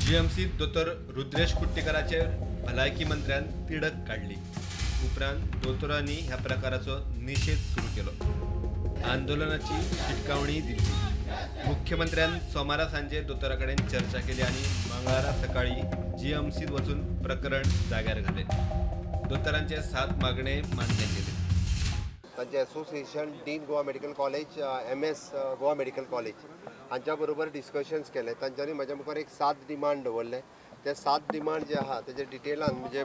जीएमसीत दोतोर रुद्रेश कुट्टीकाराचेर भलायकी मंत्र्यान तिडक काडली. उपरांत दोतोरांनी ह्या प्रकाराचो निशेध सुरू केलो. आंदोलनाची शिटकावणी दिली. मुख्यमंत्र्यान सोमारा सांजे दोतोरा कडेन चर्चा केली आनी मंगळारा सकाळी जीएमसीत वचून प्रकरण जाग्यार घालें. दोतोरांचे 7 मागणे मान्य केले. तांचे association dean Goa medical college, MS Goa medical college हांच्या बरोबर डिस्कशन्स केले. तांच्यांनी म्हज्या मुखार एक 7 डिमांड दवरले. ते 7 डिमांड जे आहा तेजे डिटेलान म्हणजे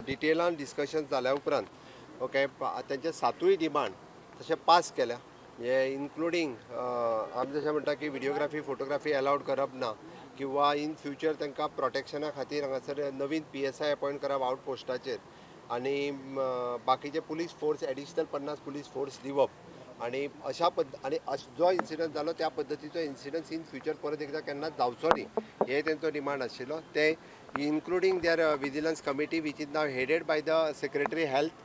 डिटेलान डिस्कशन जाल्या उपरांत ओके तांचे 7 डिमांड तशे पास केल्या. म्हणजे इन्क्लुडींग आमी जशें म्हणटा की व्हिडियोग्राफी फोटोग्राफी अलावड करप ना किंवा इन फ्युचर तांकां प्रोटेक्शना खातीर हांगासर नवीन PSI appoint करप आउट पोस्टाचेर आनी बाकीचे police force additional 50 police force दिवप आनी अशा आनी जो इन्सिडंट जालो त्या पद्दतीचो इन्सिडंट इन फ्युचर परत एकदां केन्नाच जावचो न्ही हे तेंचो डिमांड आशिल्लो. ते including their vigilance committee which is now headed by the secretary health,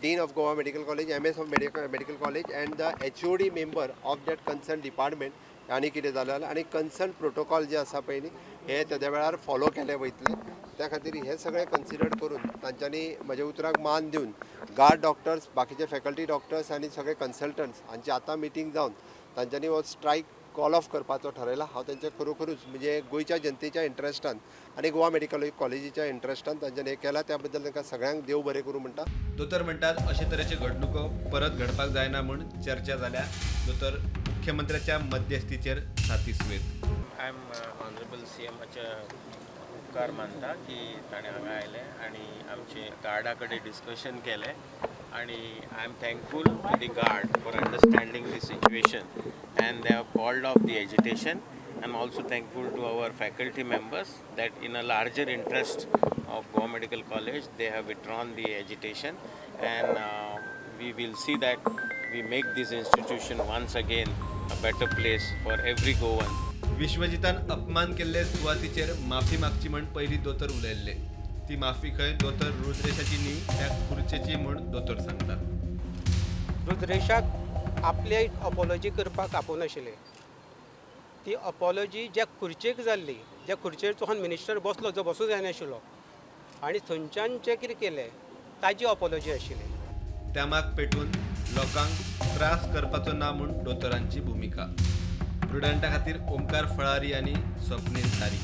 dean of Goa medical college, MS of medical college and the HOD member of that concern department आनी कितें जालें आनी कन्सर्न प्रोटोकॉल जे आसा पळय न्ही हे तेद्या वेळार follow केले वयतले. त्या खातीर हे सगळें कन्सिडर करून तांच्यांनी म्हज्या उतराक मान दिवन गार्ड डॉक्टर्स, बाकीचे फॅकल्टी डॉक्टर्स आनी सगळे कन्सल्टंट्स हांची आतां मिटींग जावन तांच्यांनी हो स्ट्रायक कॉल ऑफ करपाचो ठरयला. हांव तांचे खरोखरूच म्हणजे गोंयच्या जनतेच्या इंट्रस्टान आनी गोवा मेडिकल कॉलेजीच्या इंट्रस्टान तांच्यांनी हें केलां. त्या बद्दल तांकां सगळ्यांक देव बरें करूं म्हणटा. दोतोर म्हणटात अशे तरेच्यो घडणुको परत घडपाक जायना म्हूण चर्चा जाल्या. दोतोर मुख्यमंत्र्याच्या मध्यस्थीचेर सातिस्वेत. I am honourable सीएमाच्या उपकार मानता की ताणें हांगा आयलें आनी आमचे गार्डा कडेन डिस्कशन केलें आनी I am thankful to the guard for understanding the situation and they have called off the agitation. I am also thankful to our faculty members that in a larger interest of Goa Medical College they have withdrawn the agitation and we will see that we make this institution once again a better place for every Goan. विश्वजितान अपमान केल्ले सुवातीचेर माफी मागची म्हण पयली दोतोर उलयल्ले. ती माफी खंय दोतोर रुद्रेशाची न्ही त्या खुर्चेची म्हूण दोतोर सांगतात. रुद्रेशाक आपले अपॉलॉजी करपाक आपोवनाशिल्ले. ती अपॉलॉजी ज्या खुर्चेक जाल्ली, ज्या खुर्चेर चोखोन मिनिस्टर बसलो जो बसूंक जायनाशिल्लो आनी थंयच्यान जें कितें केलें ताजी अपॉलॉजी आशिल्ली. त्यामाक पेटून लोकांक त्रास करपाचो ना म्हूण दोतोरांची भुमिका. प्रुडंटा खातीर ओमकार फळारी आनी स्वप्नील तारी.